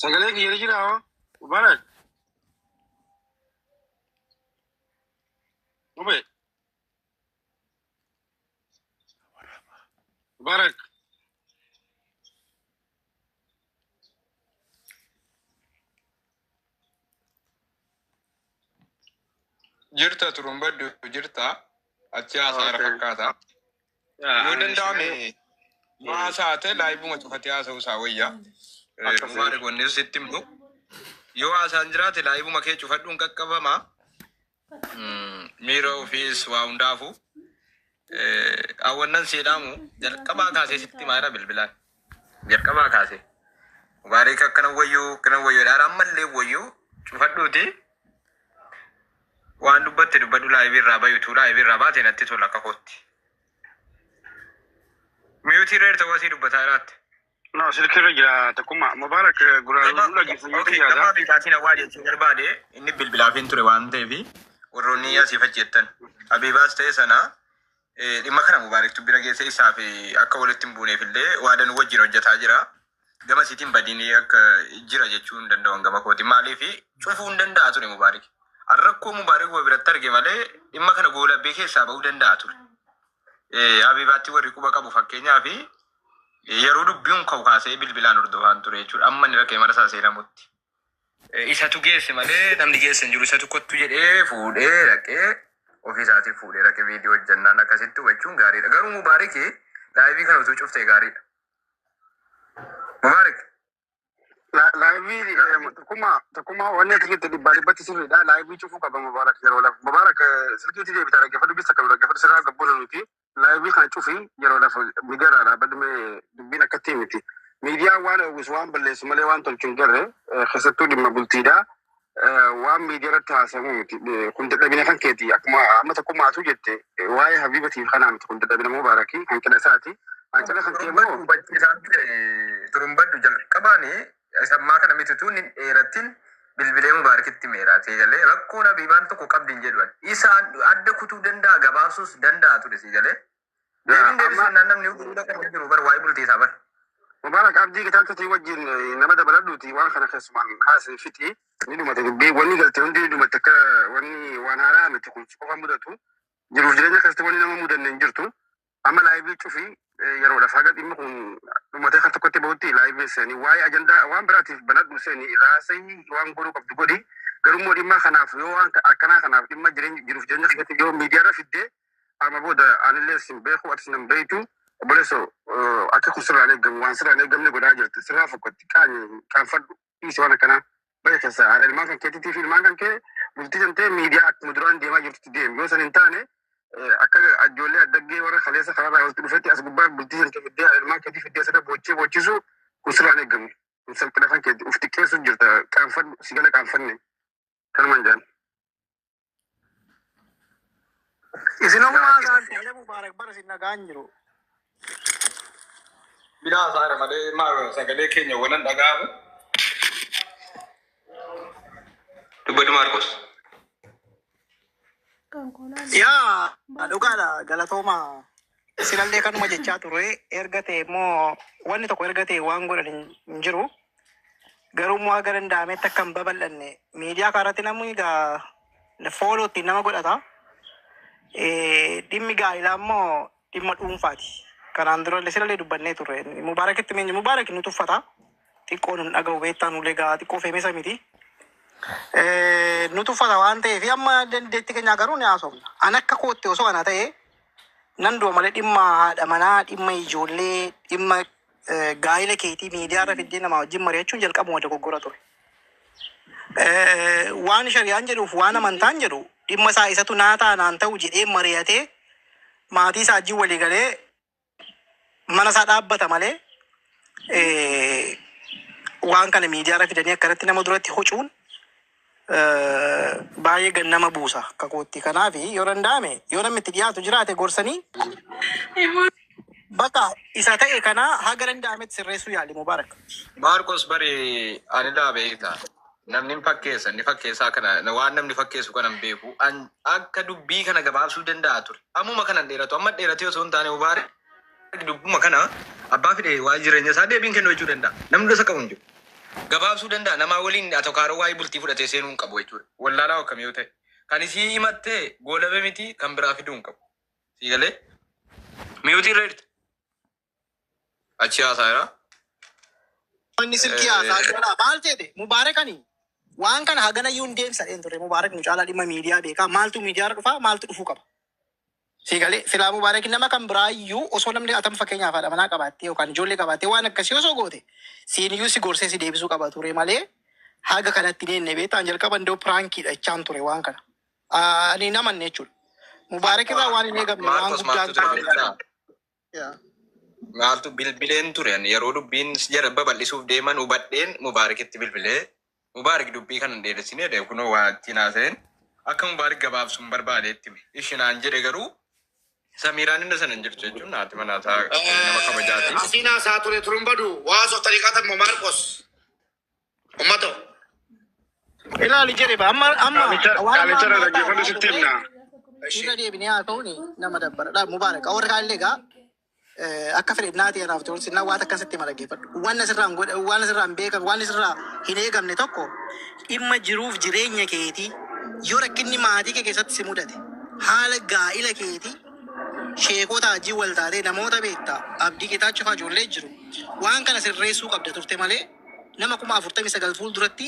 Sagalee kiyya ni jira hoo? Mubarak. Mube. Mubarak. Jirta turumbaddu jirta achi haasaara Okay. fakkaata. Yaa Yoo ani danda'ame sagalee. yoo haasaa ta'e laayibuma cufatee haasa'uu isaa wayya. Akkasii. Mubaarak wanni sitti himtu. Yoo haasaan jiraate laayibuma kee cufadhuun qaqqabama. Miira ofiis waa hundaafu. Hawwannan siidhaamu jalqabaa kaasee sitti himaa jira bilbilaan. Jalqabaa kaasee. Mubaarak akkana wayyuu akkana wayyuu ammallee wayyuu cufadhuuti. Waan dubbatte dubbadhu laayibii irraa bayutu laayibii irraa baate natti tola akka kootti. Miyuutii irra ta'uu asii dubbataa jiraatte. No, silkirra jira tokkummaa. Mubarak guraan Gama nu dhageessa jeetiin okay, yaada. gama biitaatiin awwaa jechuun barbaade inni bilbilaaf hin ture waan ta'eef warroonni asii fajettan. Abiibaas ta'e sana dhimma kana Mubaaraktu bira geesse isaa fi akka walitti hin buuneef illee waadan wajjin hojjetaa jira. Gama isiitiin badiin akka jira jechuu hin danda'u gama kooti. Maaliif cufuu hin danda'a ture Mubaarak. Rakkoo Mubaarak wa biratti arge malee dhimma kana goolabbee keessaa ba'uu danda'a ture. Abiibaatti warri quba qabu fakkeenyaaf yeroo dubbiin ka'u kaasee bilbilaan hordofaan ture jechuudha. Amma inni rakkee mara isaa seenamutti. Isatu geesse malee namni geesse hin jiru. Isatu kottu jedhee fuudhee dhaqee ofii isaatii fuudhee dhaqee viidiyoo hojjannaan akkasitti hubachuun gaariidha. Garuu Mubaarik laayivii kana utuu cuftee gaariidha. Mubaarik. Laayivii tokkummaa tokkummaa wanni ati jette dhibbaa dhibbatti sirriidha. Laayivii cufuu qaba Mubaarak yeroo lafa. Mubaarak silkiitti deebitaa dhaggeeffadhu bisa qabu dhaggeeffadhu sirraa gabbuun nuti. Laayivii kana cufii yeroo lafa miidiyaarraa dhaabbadhu mee dubbiin akkatti miti. Miidiyaan waan oowwisu waan balleessu malee waan tolchu hin jirre keessattuu dhimma bultiidha. Waan miidiyaa irratti haasamu miti. Kun dadhabina kan keeti akkuma amma tokkummaatu jette waa'ee Habiibatiif kanaa miti kun dadhabina Mubaarakii hanqina isaati. Hanqina kan kee Turumbaddu immoo hubachiisaan ture. Turumbaddu jalqabaani sammaa kana miti tuun hin dheerattin bilbilee Mubaarakitti meera. Siigalee rakkoon Abiibaan tokko qabdi hin jedhu. Isaan adda kutuu danda'a gabaabsuus danda'a ture siigalee. Deebiin deebisee amma naan namni hunda kan jiru bar waa'ee bultii isaa bar. Mubarak abdii kitaaltotii wajjin nama dabaladhuuti waan kana keessumaan haasee fixi ni dhumate dubbii wanni galte hundi ni dhumate akka wanni waan haaraa miti kun si qofa mudatu jiruuf jireenya keessatti wanni nama mudanne hin jirtu amma laayivii cufi yeroodhaaf haga dhimmi kun dhumatee kan tokkotti bahutti laayivii seenii waa'ee ajandaa waan biraatiif banadhu seenii raasii waan godhuu qabdu godhi garuu dhimma kanaaf yoo waan akkanaa kanaaf dhimma jireenya jiruuf jireenya keessatti yoo miidiyaarra fiddee amma booda anillee sin beeku ati sin beektu obboleesso akka kun sirraan eegamu waan sirraan eegamne godhaa jirti sirraa fokkatti qaanyi qaanfadhu dhiisi waan akkanaa bahe keessa haadha ilmaan kan keetiitii fi ilmaan kan kee bultii san ta'e miidiyaa akkuma duraan deemaa jirtutti deemi yoo san hin taane akka ijoollee addaggee warra kaleessa karaarraa walitti dhufetti as gubbaa bultii san kee fiddee haadha ilmaan keetii fiddee asirra boochee boochisu kun sirraan eegamu kun salphina kan keeti uf xiqqeessu jirta qaanfadhu si gala qaanfanne kanumaan jedhan. Isin homaa haasa'an malee Mubaarak bara isin nagaan jiru. Biraa haasaara malee maal sagalee keenya walan dhaga'amu. Dubbadhu Maarqos. Yaa dhugaadha galatooma. Isinallee kanuma jechaa ture erga ta'e immoo wanni tokko erga ta'e waan godhan hin jiru. Garuu immoo haga danda'ametti akka hin babal'anne miidiyaa kanarratti namni egaa fooloo ittiin nama godhata. Dhimmi gaa'ilaa immoo dhimma dhuunfaati. Kanaan dura illee sinallee dubbannee turre. Mubaarakitti meenyi Mubaarak nu tuffata. Xiqqoo nun dhaga'u beektaa nullee gaa xiqqoo feemisa miti. Nu tuffata waan ta'eef amma dandeettii keenyaa garuu ni haasofna. An akka kootti osoo ana ta'e nan du'a malee dhimma haadha manaa, dhimma ijoollee, dhimma gaa'ila keetii miidiyaa irra fiddee namaa wajjin mari'achuun jalqabuma dogoggora ture. Waan shari'aan jedhuuf waan amantaan jedhu dhimma isaa isatu naa ta'a naan ta'u jedhee mari'atee maatii isaa wajjin walii galee mana isaa dhaabbata malee waan kana miidiyaa irra fidanii akkanatti nama duratti hucuun baay'ee gad nama buusa akka kootti. Kanaaf yoo danda'ame yoo namni itti dhiyaatu jiraate gorsanii bakka isa ta'e kana haga danda'ametti sirreessuu yaali Mubaarak. Maarqos bari ani daa beekta. Namni hin fakkeessa inni fakkeessaa kana waan namni fakkeessu kana hin beeku. An akka dubbii kana gabaabsuu danda'a ture. Ammuma kana hin dheeratu. Amma dheeratee osoo hin taane Mubaarak dubbuma kana abbaa fedhe waa jireenya isaa deebiin kennu jechuu danda'a. Namni gosa qabu hin jiru. Gabaabsuu danda'a namaa waliin atokaaroo waa'ee bultii fudhatee seenuu hin qabu jechuudha. Wallaalaa akkamii yoo ta'e. Kan isii himattee goolabe miti kan biraa fiduu hin qabu. Sii galee? Mute irra jirti. Achi haasaa jira. Inni silkii haasaa jira. Maal jedhe Mubaarakani waan kana hagana iyyuu hin deemsa ture. Mubaarak nu caalaa dhimma miidiyaa beekaa. Maaltu miidiyaarra dhufaa, maaltu dhufuu qaba? Sii galee silaa Mubaarak nama kan biraa iyyuu osoo namni atam fakkeenyaaf haadha manaa qabaattee yookaan ijoollee qabaattee waan akkasii osoo goote siin iyyuu si gorsee si deebisuu qaba ture malee haga kanatti hin enne beektaan jalqaba iddoo prankiidha jechaan ture waan kana. Ani namanne jechuudha. Mubaarak irraa waan hin eegamne waan Maarkos guddaan maaltu ture beektaa? Yaa. Maaltu bilbileen ture ani yeroo dubbiin jara babal'isuuf deeman hubadheen Mubaarakitti bilbilee Mubaarak dubbii kana hin dheeressinee dha kunoo waa ittiin haasa'een akka Mubaarak gabaabsuun barbaadeetti hime. Ishinaan jedhe garuu Samiiraan inni sana hin jirtu jechuun haati manaa isaa nama kabajaati. Asiin haasaa ture turuun badu waa softanii qaatan Maarkos. Uummatoo. Ilaali jedhe ba amma amma Qaalicha waan amma qaalicha ammaa dhaggeeffadhu ta'aa sitti ture himna. irra deebinee haa ta'uun nama dabbara. Mubaarak warra kaanillee egaa akka fedhe naa ta'e naaf ta'u sinnaa waan akkasitti hima dhaggeeffadhu. Waan asirraa hin godhe, waan asirraa hin beekamne, waan asirraa hin eegamne tokko dhimma jiruuf jireenya keetii yoo rakkinni maatii kee keessatti si mudate haala gaa'ila keetii sheekota hajii wal taatee namoota beektaa abdii qixaachuu fa'aa ijoollee jiru waan kana sirreessuu qabda turte malee nama 49,000 fuulduratti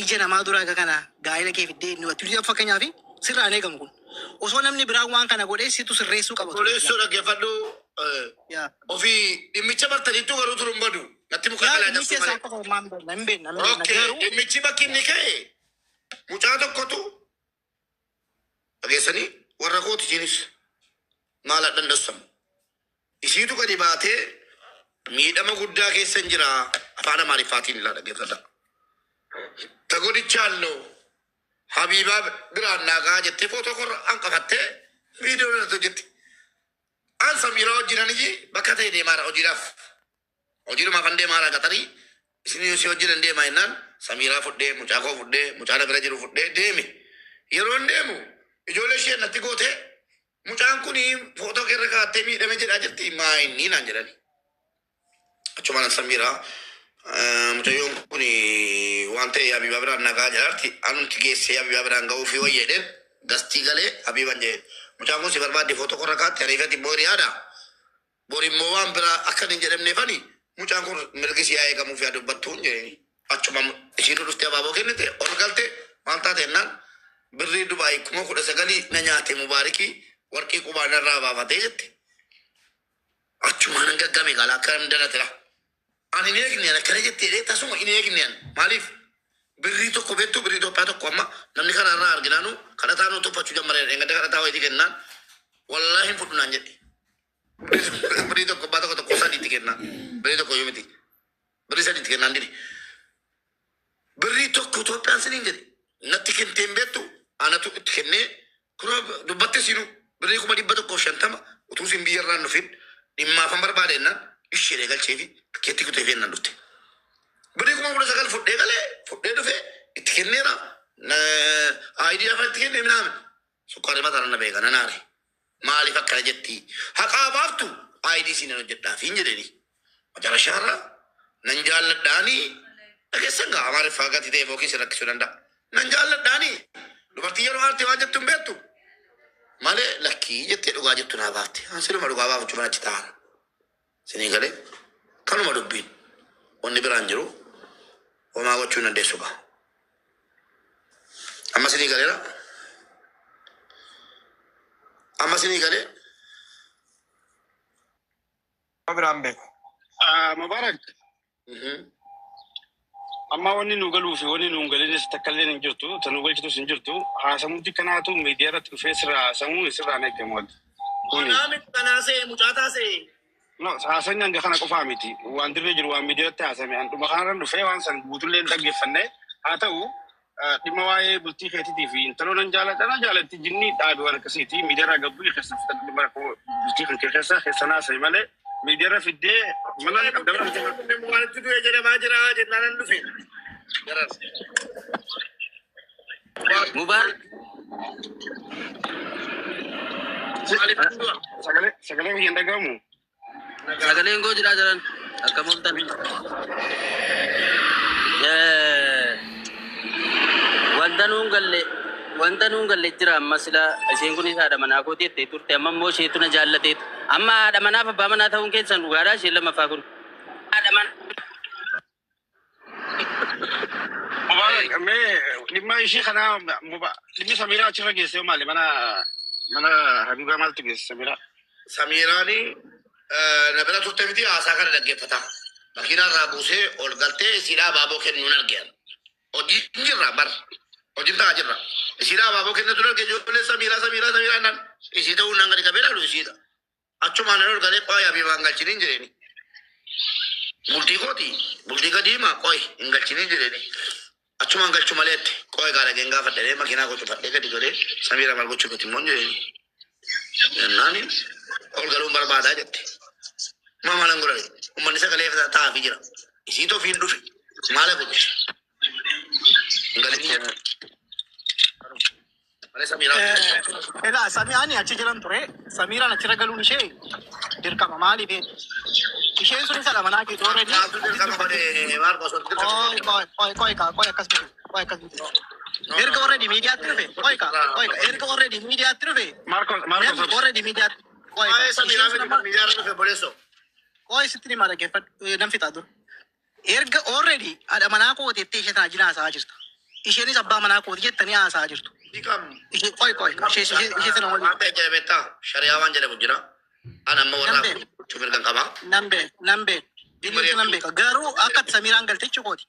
ija namaa dura akka kana gaa'ila kee fiddee inni watti fakkeenyaaf sirraa hin eegamu kun osoo namni biraan waan kana godhee situ sirreessuu qaba ture. Toleessoo dhaggeeffadhu. Yaa. Ofii dhimmicha bartaniittu garuu turuun badu. Natti muka Yaa kalaa dhimmichi cabsu isaa malee. akka formaan beekna hin beekna hin beekna Okay, garuu dhimmichi bakki inni ka'e mucaa tokkotu dhageessanii warra kooti isiinis maal addan dassamu. Isiitu gadi baatee miidhama guddaa keessa hin jira afaan Amaariffaatiin ilaa dhaggeeffadha. Tagodichaallo Habiibaa biraan naagaa jettee footoo korra hanqafattee viidiyoo irratti hojjetti. An Samiiraa wajjin aniyyi bakka ta'e deemaara hojiidhaaf. Hojiidhumaaf an deemaara qatarii isin si wajjin an deemaa jennaan Samiiraa fudhee mucaa koo fudhee mucaa na bira jiru fudhee deeme. Yeroo hin deemu ijoollee ishee natti gootee mucaan kun footoo keerra kaa'attee miidhame jedhaa jirti maa inni naan jedhani. Achumaan an Samiiraa mucayyoon kun waan ta'e Habiibaa biraan nagaa jedhaarti anumti geessee Habiibaa biraan ga'uu fi wayyeedheen gastii galee Habiibaan jedheen. Mucaan kun si barbaadde footoo korra kaa'atte ariifati immoo hiriyaadha. Bor immoo waan biraa akka hin jedhamneefani mucaan kun mirgi si haa eegamuuf yaa dubbattuun jedheni. Achuma ishiin dhuftee abaaboo kennite ol galte maal taate jennaan birrii Dubaay 19,000 na nyaate Mubaarikii warqii qubaa narraa baafatee jette. Achumaan hin gaggame gaala akka hin dalatira. Ani hin eegne akkana jettee tasuma hin eegne ani. Maaliif birrii tokko beektu birrii Itoophiyaa tokko amma namni karaa irraa arginaanu kadhataa nu tuffachuu jammaree dheengadda kadhataa wayitii kennaan wallaahi hin fudhu naan jedhe. Birrii tokko abbaa tokko tokko sadiitti kennaa. Birrii tokko iyyuu miti. Birrii sadiitti kennaan didi. Birrii tokko Itoophiyaan siniin jedhe natti kentee hin beektu anatu itti kennee kunoo dubbatte siinuu birrii 150,000 utuu siin biyya irraa hin dhufin dhimmaafan barbaade jennaan isheedhee galchee fi tikkeetti kutee fi jennaan dhufte. Birrii 19,000 fudhee galee fudhee dhufee itti kenneera. Aayidii lafa itti kennee minaamin. Sukkaarri mataa na beeka nan aare. Maaliif akkana jetti? Haqaa baaftu aayidii siin hojjedhaa fi hin jedheni. Macarashaarra nan jaalladhaanii dhageessan gaa Amaariffaa gatii ta'e yookiin si rakkisuu danda'a. Nan jaalladhaanii dubartii yeroo aarte waan jettu hin beektu. Malee lakkii jettee dhugaa jettu naa baafte. Ansiluma dhugaa baafachuuf achi taa'ara. Sinii galee kanuma dubbiin wanni biraan jiru homaa gochuu hin dandeessu gaa. Amma sinii galeera. Amma sinii galee. Biraan beeku. Mubaarak amma wanni nu galuu fi wanni nu hin galinis takka illee hin jirtu, tan nu galchitus hin jirtu. Haasamuuti kanaatu miidiyaa irratti dhufee sirraa haasamuu sirraa hin eegamu wanti. Kuni Kanaa miti kanaa se'e mucaa taasee. no haasawni hanga kana qofaa miti. Waan dirree jiru waan miidiyaa irratti haasame an dhuma kanarra dhufee waan san guutullee hin dhaggeeffanne haa ta'u dhimma waa'ee bultii keetiitii fi intaloo nan jaaladha na jaalatti jinni dhaabe waan akkasiiti miidiyaa irraa gabbuu keessa fudhadhu dhimma rakkoo bultii kan kee keessa keessa naasa'e malee miidiyaa irra fiddee mana ni qabda mana Mubaarakitti du'e jedhamaa jira jennaan nan dhufe. Garas. Mubarak Maaliif du'a? Sagalee sagalee kiyya hin dhagahamu. Sagaleen koo jiraa jiran akkam ooltan. Wanta nuun galle wanta nuun galle jira amma sila isheen kunis haadha manaa kooti jettee turte amma immoo isheetu na jaallateetu. Amma haadha manaaf abbaa manaa ta'uun keessan dhugaadhaa isheen lammaffaa kun. Haadha manaa. Mubaarak mee dhimma ishii kanaa dhimmi Samiraa achirra geesse maali mana Habiibaa maaltu geesse Samiraa? Samiiraani na bira turte miti haasaa kana dhaggeeffata. Makiinaa irraa buusee ol galtee isiidhaa abaaboo kennuun argeen. Hojiin jirra bar. Hojiin ta'aa jirra. Isiidhaa abaaboo kennutu arge ijoollee Samiiraa Samiiraa Samiiraa naan isii ta'uu naan gadi qabee ilaalu isiidha. Achumaan nan ol galee qo'aa Habiibaa hin galchiniin jedheeni. Bultii kooti bultii gadi himaa qo'i hin galchiniin jedheeni. Achumaan galchu maleetti qo'i gaara geen gaafadhee makiinaa koo cufadhee gadi galee Samiiraa maal gochuu miti immoo hin jedheeni. Jennaani ol galuun barbaadaa jette. Maa maalan godhani? Uummanni sagalee taa'aafii jira. Isiitu ofiin dhufe. Maala godhu? Hin galin jedhe. Malee Samiiraa Egaa Samii ani achi jiran ture. Samiiraan achirra galuun ishee dirqama maaliif? Isheen sun isa manaa keetii already. Maaltu dirqama godhe Maarqos wanti dirqama Qoy godhe. qoy qoy qoy kaa qoy akkas miti qoy akkas miti. Erga already miidiyaatti dhufe qoy kaa qoy kaa erga already miidiyaatti dhufe Maarkos Maarkos namni obsi. already miidiyaatti qoy kaa Waa'ee isheen Samiiraa sun miti amma kan miidiyaa irra dhufe boleessoo. qoy sitti ni maal dhaggeeffadhu nan fixaa dur. Erga already haadha manaa kooti jettee ishee tana jina haasa'aa jirta. Isheenis abbaa manaa kooti jettanii haasa'aa jirtu. Dhiqam. Ishee qoy qoy ishee ishee ishee sana waliin Waan ta'e jedhame beektaa shari'aa waan jedhamu jira. An amma nan warraa beeka gochuu mirgan qaba. nan beeka nan beeka Diriirtuu nan beeka garuu akka ati Samiiraan galte jechuu kooti.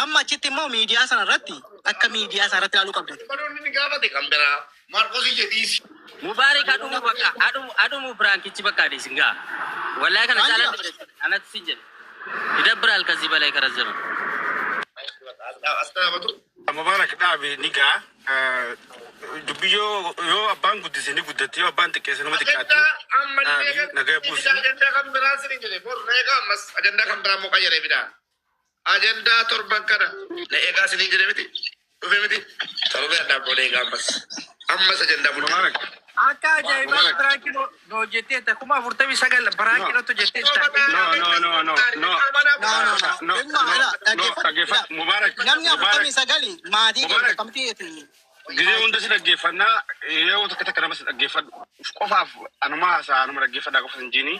Amma achitti immoo miidiyaa sana irratti akka miidiyaa sana irratti ilaaluu qabda. Baroonni ni gaafate kan biraa. Maarqos ije dhiisi. Mubaarik adhumu bakka adhumu adhumu piraankichi bakka adeesin gaa. Wallahi kana Maal caalaa jira? dabarsan anatti sin jedhe. ይደብራል ከዚህ በላይ ከረዘመ። As dhaabatu. Mubaarak dhaabe ni gaa. Dubbii yoo abbaan guddise ni guddatti yoo abbaan xiqqeesse nama xiqqaatti. Ajandaa ammallee Dhaabi nagaa buusi. ajandaa kan biraa sinin jedhe bor na eegaa ammas ajandaa kan biraa immoo qayyaree fidaa. Ajandaa torban kana na eegaa sinin jedhe miti dhufe miti torbee addaan booda eegaa ammas ammas ajandaa bultii. Mubaarak Akka ajaa'ibaatti Mubaarak. piraankii nu hojjetteetta 49,000 piraankii No irratti hojjetteetta. no no no no no No no no. no Dhimma no ilaa no dhaggeeffadhu ilaa dhaggeeffadhu Mubaarak namni Mubaarak 49 maatii keenya Mubaarak akkamtii eti ጊዜ hunda si dhaggeeffannaa yeroo takka takka nama si dhaggeeffadhu qofaaf anuma haasaa anuma dhaggeeffadhaa qofa hin jiini.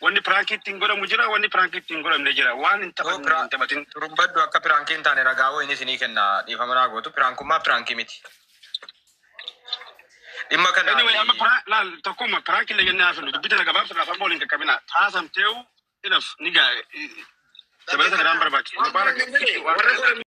Wanni piraankii ittiin godhamu jira wanni piraankii ittiin godhamne jira waan hin Yoo taphanne hin taphatin. Turumbaddu akka piraankii hin taane ragaa wayini isinii kenna dhiifama naa gootu piraankummaa piraankii miti. Dhimma kana Anyway amma laal tokkumma piraankii illee jennee haasofnu dubbii tana gabaabsa afaan booliin qaqqabina taasamteewu inaf ni gaa dabalata biraan barbaachisa. Mubaarak waan Warra kana